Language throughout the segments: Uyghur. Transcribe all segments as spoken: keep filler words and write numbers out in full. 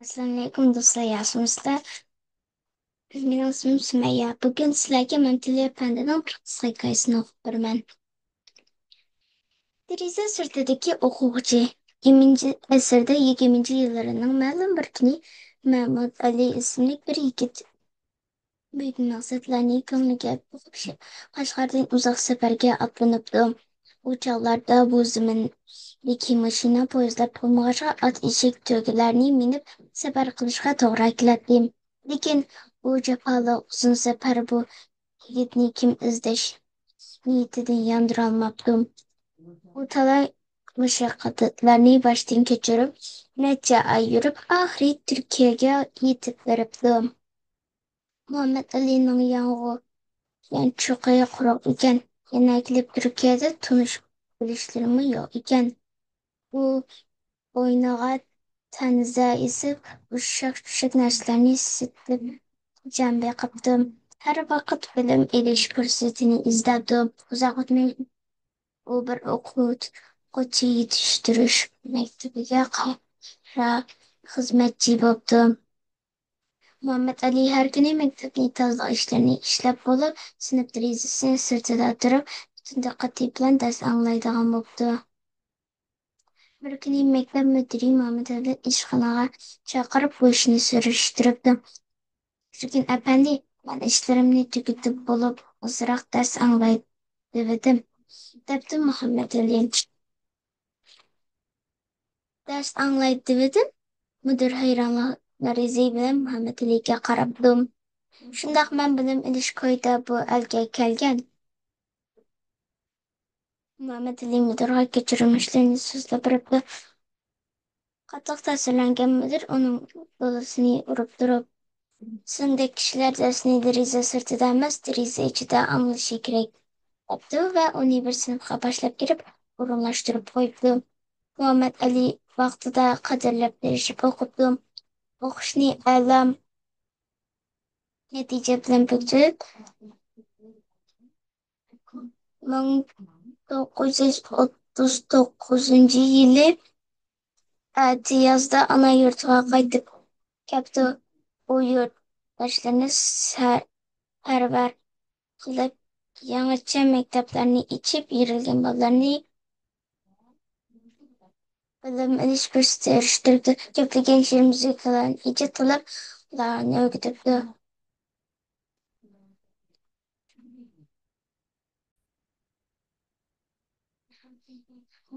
ئەسسالامۇئەلەيكۇم دوستلار، ياخشىمۇسىلەر؟ مېنىڭ ئىسمىم سۈمەييە. بۈگۈن سىلەرگە مەمتىلى ئەپەندىنىڭ بىر قىسقا ھېكايىسىنى ئوقۇپ بېرىمەن. دېرىزە سىرتىدىكى ئوقۇغۇچى. يىگىرمىنچى ئەسىردە يىگىرمىنچى يىللىرىنىڭ مەلۇم بىر كۈنى مەمۇت ئەلى ئىسىملىك بىر يىگىت بۈيۈك مەقسەتلەرنى كۆڭلىگە پۇخۇپ، قەشقەردىن ئۇزاق سەپەرگە ئاتلىنىپتۇ. ئۇ چاغلاردا بۇ زېمىندىكى ماشىنا، پويىزلار بولمىغاچقا، ئات ئېشەك تۆگىلەرنى مىنىپ سەپەر قىلىشقا توغرا كېلەتتى. لېكىن بۇ جاپالىق ئۇزۇن سەپەر بۇ يىگىتنى كىم ئىزدەش نىيىتىدىن ياندۇرالماپتۇ. ئۇ تالاي مۇشەققەتلەرنى باشتىن كەچۈرۈپ، نەچچە ئاي يۈرۈپ، ئاخىرى تۈركىيەگە يېتىپ بېرىپتۇ. مۇھەممەد ئەلىنىڭ ياڭغۇ يانچۇقى قۇرۇق ئىكەن. يەنە كېلىپ تۈركىيەدە تونۇش بىلىشلىرىمۇ يوق ئىكەن. ئۇ بوينىغا تەنزە ئېسىپ، ئۇششاق-چۈششەك نەرسىلەرنى سېتىپ جان بېقىپتۇ. ھەر ۋاقىت بىلىم ئېلىش پۇرسىتىنى ئىزدەپتۇ. ئۇزاق ئۆتمەي ئۇ بىر ئوقۇتقۇچى يېتىشتۈرۈش مەكتىپىگە قارا خىزمەتچى بوپتۇ. مۇھەممەد ئەلى ھەر كۈنى مەكتەپنى تازىلاش ئىشلىرىنى ئىشلەپ بولۇپ، سىنىپ دېرىزىسى سىرتىدا تۇرۇپ، پۈتۈن دىققىتى بىلەن دەرس ئاڭلايدىغان بوپتۇ. بىر كۈنى مەكتەپ مۇدىرى مۇھەممەد ئەلىنى ئىشخانىغا چاقىرىپ، بۇ ئىشنى سۈرۈشتۈرۈپتۇ. «ئەركىن ئەپەندى، مەن ئىشلىرىمنى تۈگىتىپ بولۇپ، ئازراق دەرس ئاڭلاي دېۋىدىم»، دەپتۇ مۇھەممەد ئەلى. «دەرس ئاڭلاي دېۋىدىم»، مۇدىر ھەيرانلىق نارازى بىلەن مۇھەممەد ئەلىگە قاراپتۇ. «شۇنداق، مەن بىلىم ئېلىش كويىدا بۇ ئەلگە كەلگەن.» مۇھەممەد ئەلى مۇدىرغا كەچۈرمىشلىرىنى سۆزلەپ بېرىپتۇ. قاتتىق تەسىرلەنگەن مۇدىر ئۇنىڭ دولىسىنى ئۇرۇپ تۇرۇپ، «سېنىڭدەك كىشىلەر دەرسنى دېرىزە سىرتىدا ئەمەس، دېرىزە ئىچىدە ئاڭلىشى كېرەك» دەپتۇ ۋە ئۇنى بىر سىنىپقا باشلاپ كىرىپ ئورۇنلاشتۇرۇپ قويۇپتۇ. مۇھەممەد ئەلى ۋاقتىدا قەدىرلەپ تىرىشىپ ئوقۇپتۇ. ئوقۇشنى ئەلا نەتىجە بىلەن پۈتتۈرۈپ، مىڭ توققۇز يۈز ئوتتۇز توققۇزىنچى يىلى ئەتىيازدا ئانا يۇرتىغا قايتىپ كەپتۇ. ئۇ يۇرتداشلىرىنى سەپەرۋەر قىلىپ، يېڭىچە مەكتەپلەرنى ئېچىپ، يېرىلگەن بالىلارنى بىلىم ئېلىش پۇرسىتىگە ئېرىشتۈرۈپتۇ. كۆپلىگەن شېئىر، مۇزىكىلارنى ئىجاد قىلىپ، ئۇلارنى ئۆگىتىپتۇ.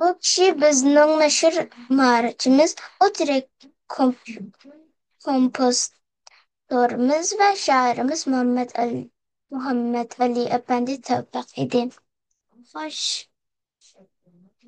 بۇ كىشى بىزنىڭ نەشر مائارىپىمىز، ئۇ تىرەك كومپ-، كومپوزىتورىمىز ۋە شائىرىمىز مۇھەممەد ئەلى، مۇھەممەد ئەلى ئەپەندى تەۋپىق ئىدى. خوش،